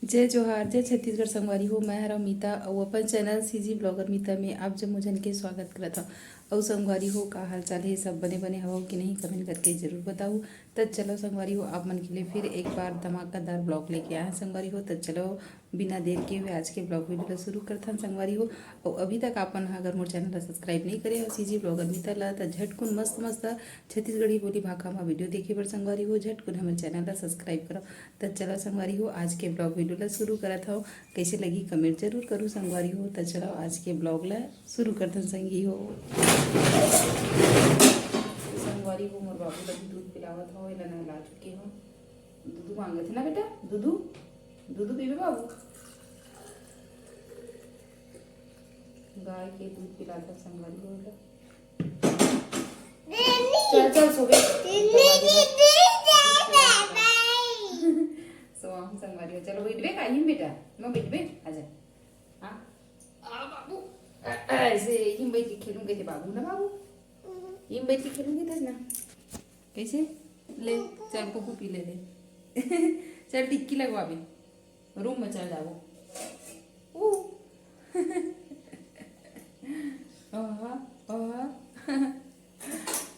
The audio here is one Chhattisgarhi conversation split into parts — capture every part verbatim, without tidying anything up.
जय जोहार, जय छत्तीसगढ़ संगवारी हो। मैं हरव मीता अउ अपन चैनल सीजी ब्लॉगर मीता में आप जम्मो झन के स्वागत करत हव। अउ संगवारी हो, का हाल चाल हे? सब बने बने हवव कि नहीं, कमेंट करके जरूर बताऊ। त चलो संगवारी हो, आप मन के लिए फिर एक बार धमाकेदार ब्लॉग लेके आए हैं संगवारी हो। त चलो बिना देर के हुए आज के ब्लॉग वीडियो ला शुरू करथन संगवारी हो। अउ अभी तक आपन ह अगर मोर चैनल ला सब्सक्राइब नहीं करे हो सीजी ब्लॉगर मीता ला, त झटकुन मस्त मस्त छत्तीसगढ़ी बोली भाखा मा वीडियो देखे बर संगवारी हो, झटकुन हमर चैनल ला सब्सक्राइब करव। त चलो संगवारी हो, आज के ब्लॉग वीडियो ला शुरू करत हव। कैसे लगी कमेंट जरूर करू संगवारी हो। त चलो आज के ब्लॉग ला शुरू करथन संगी हो। संगवारी हो, मोर बाबू ला भी दूध पिलावत हव, एला नहला चुके हव। दूधू मांगत हे ना बेटा, दूधू, दूधू पीबे बाबू। गाय के दूध पिलात हव संगवारी हो एला। चल, चल, सो बे। सो, हम संगवारी हो। चलो, बैठबे का? हिम बेटा, मैं बैठबे? आजा। हाँ। आ, बाबू। ऐसे हिम बैठ के खेलूंगे थे बाबू ना बाबू। हिम बैठ के खेलूंगे थे ना। कैसे? ले, चल, पप्पू पी ले, ले। चल, टिक्की लगवा बे। रूम में चल जाओ। ऊ। ओहा, ओहा।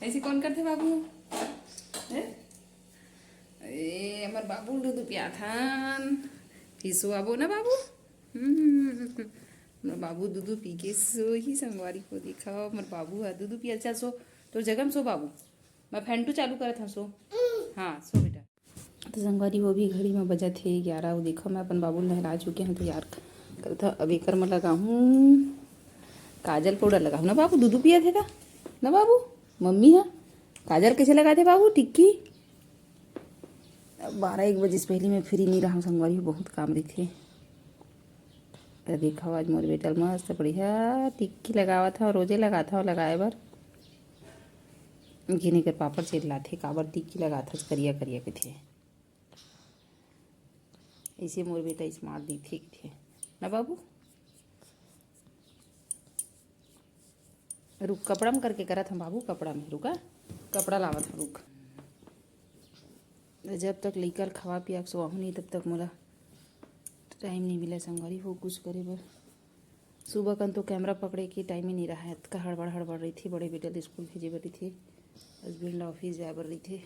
ऐसे कौन करथे बाबू? हैं? ए, हमर बाबू दूध पियाथन। फिर सुआबो ना बाबू। हम्म, हमर बाबू दूध पी के सोही संगवारी हो। देखा, हमर बाबू ह दूध पिया। चल सो, तोर जगह में सो बाबू। मैं फैन टू चालू करत हूँ, सो। हाँ, सो बेटा। तो संगवारी हो, भी घड़ी में बजत हे ग्यारह। वो देखो, मैं अपन बाबू ल नहला चुके हूँ, तैयार करत हूँ। अब एकर में लगाहूँ काजल पाउडर, लगाहूँ ना बाबू, दूधू पिया थे का ना बाबू। मम्मी हा काजल कैसे लगाथे बाबू, टिक्की? अब बारह एक बजे से पहले मैं फ्री नहीं रहा संगवारी हो, बहुत काम रहिथे। त देखो, आज मोर बेटा ल मस्त बढ़िया टिक्की लगावत हव, रोजे लगात हव लगाए बर। जेने कर पापड़ चिल्लाथे, "काबर टिक्की लगाथस करिया करिया?" कथे। ऐसे मोर बेटा स्मार्ट दिखथे, कथे ना बाबू। रुक, कपड़ा में करके करत हम बाबू, कपड़ा में रुका, कपड़ा लावत हम, रुक। जब तक लइका ल खवा पिया के सोवाहूँ नहीं, तब तक मोला टाइम नहीं मिले संगवारी हो कुछ करे बर। सुबह कन तो कैमरा पकड़े के टाइम ही नहीं रहा, अतका हड़बड़ हड़बड़ रहिथे, बड़े बेटा ल स्कूल भेजे बर रहिथे, हस्बैंड ला ऑफिस जाए बर रहिथे,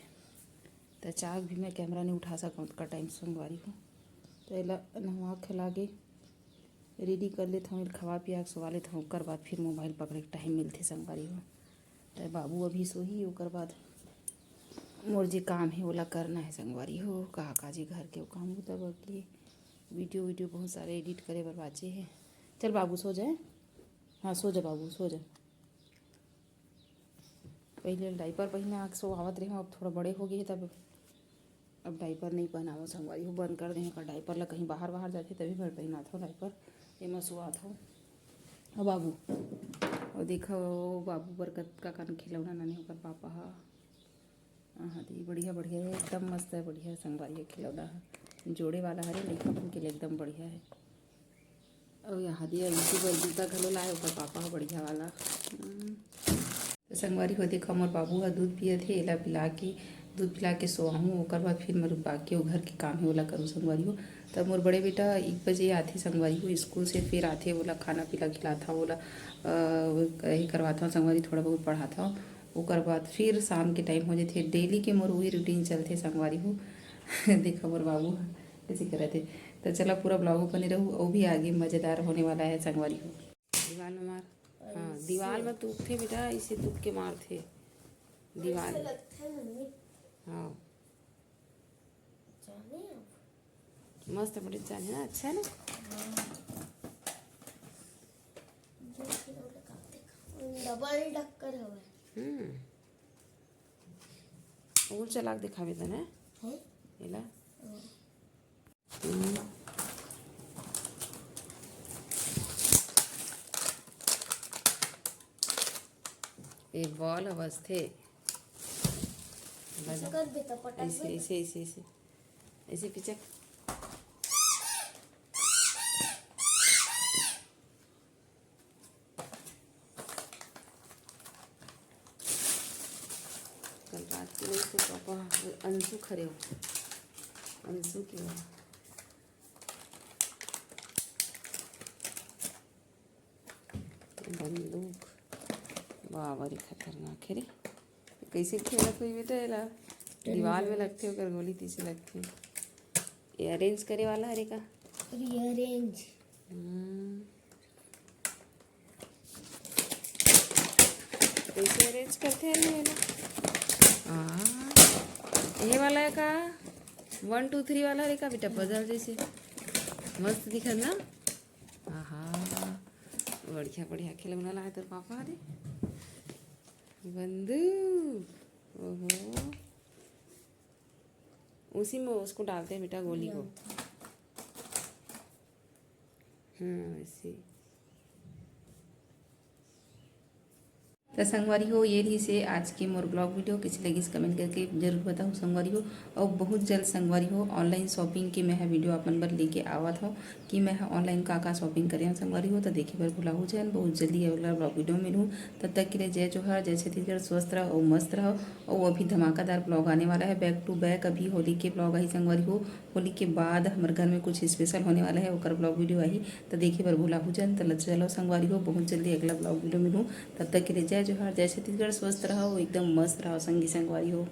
त चाक भी मैं कैमरा नहीं उठा सकूँ अतका टाइम संगवारी हो। त एला नहवा खिला के रेडी कर लेत हूँ, एला खवा पिया के सोवा लेत हूँ, ओकर बाद फिर मोबाइल पकड़े के टाइम मिलथे संगवारी हो। त बाबू अभी सोही, ओकर बाद मोर जे काम हे ओला करना हे संगवारी हो। का का जे घर के काम बूता बाकी हे, वीडियो वीडियो बहुत सारे एडिट करे बर बाचे हे। चल बाबू सो जाए, हाँ सो जा बाबू, सो जा। पहिले डाइपर पहिना के सोवावत रहेंव, अब थोड़ा बड़े हो गए हे तब अब डाइपर नहीं पहनावत संगवारी हो, बंद कर दे हँव। डाइपर ला कहीं बाहर बाहर जाथे तभी भर पहनात हँव डाइपर, एमा सोवात हँव। ओ बाबू, ओ देखो बाबू बर कतका कन खिलौना लाने ओकर पापा हा। हाँ दी, बढ़िया बढ़िया हे, एकदम मस्त हे, बढ़िया संगवारी हे खिलौना हा। जोड़े वाला हरे, लइका मन के लिए एकदम बढ़िया हे। अउ यहाँ दे अंशु बर जूता घलो लाए, ओकर पापा ह बढ़िया वाला। हम्म। तो संगवारी हो देखो, मोर बाबू ह दूध पियत हे, एला पिला के, दूध पिला के सोवाहूँ, ओकर बाद फिर मोर बाकी ओ घर के काम हे, ओला करूँ संगवारी हो। तब मोर बड़े बेटा एक बजे आथे संगवारी हो स्कूल से, फिर आथे, ओला खाना पीना खिलात हँव, ओला, अ, ये करवात हँव संगवारी, थोड़ा बहुत पढ़ात हँव, ओकर बाद फिर शाम के टाइम हो जाथे। डेली के मोर उही रूटीन चलथे संगवारी हो। देखो मोर बाबू ह कइसे करत हे। तो चला पूरा ब्लॉग बने रहू, वो भी आगे मजेदार होने वाला है संगवारी हो। दीवाल में मार। हाँ, ऐसे। दीवाल में तुकथे बेटा, ऐसे तुक के मारथे दीवाल ऐसे में। लगथे मम्मी। हाँ। जाने अब। मस्त बड़े जाने ना, अच्छा है ना? हाँ। जो कि डबल टक्कर हवे। हम्म। और चला के दिखावे त ना। हैं? एला। हाँ। हम्म। एक बॉल अवस्थे। ऐसे कर दे तो पटक ऐसे, दे। ऐसे, ऐसे, ऐसे। ऐसे पिचक। कल रात के नहीं तो पापा अंशु खरे हो, अंशु के हो। बंदूक। बाबा रे, खतरनाक हे रे। कइसे खेलत होही बेटा एला? दीवाल में लगथे, ओकर गोली तइसे लगथे। ये अरेंज करे वाला हरे का? रीअरेंज। हम्म। कइसे अरेंज करथे हरे एला? हाँ, ये वाला हे का? वन टू थ्री वाला हरे का बेटा? पजल जइसे मस्त दिखत ना। आहा, बढ़िया बढ़िया खिलौना लाए तोर पापा हरे। बंदू, ओहो, उसी में उसको डालते हैं बेटा, गोली को। हाँ, वैसे ही। त संगवारी हो, ये रहिस हे आज के मोर vlog video। कइसे लगिस comment करके जरूर बताहू संगवारी हो। अउ बहुत जल्द संगवारी हो, online shopping के मैं ह video अपन बर लेके आवत हव कि मैं ह online का का shopping करे हव संगवारी हो। त देखे बर भुलाहू झन, बहुत जल्दी अगला vlog video में मिलहूँ। तब तक के लिए जय जोहार, जय छत्तीसगढ़, स्वस्थ रहो अउ मस्त रहो। अउ अभी धमाकेदार vlog आने वाला है, back to back अभी होली के vlog आही संगवारी हो। होली के बाद हमर घर में कुछ special होने वाला है, ओकर vlog video आही, त देखे बर भुलाहू झन। त चलो संगवारी हो, बहुत जल्दी अगला vlog video मिलहूँ। तब तक के लिए जय जोहार, जय छत्तीसगढ़, स्वस्थ रहो, एकदम मस्त रहो संगी संगवारी हो।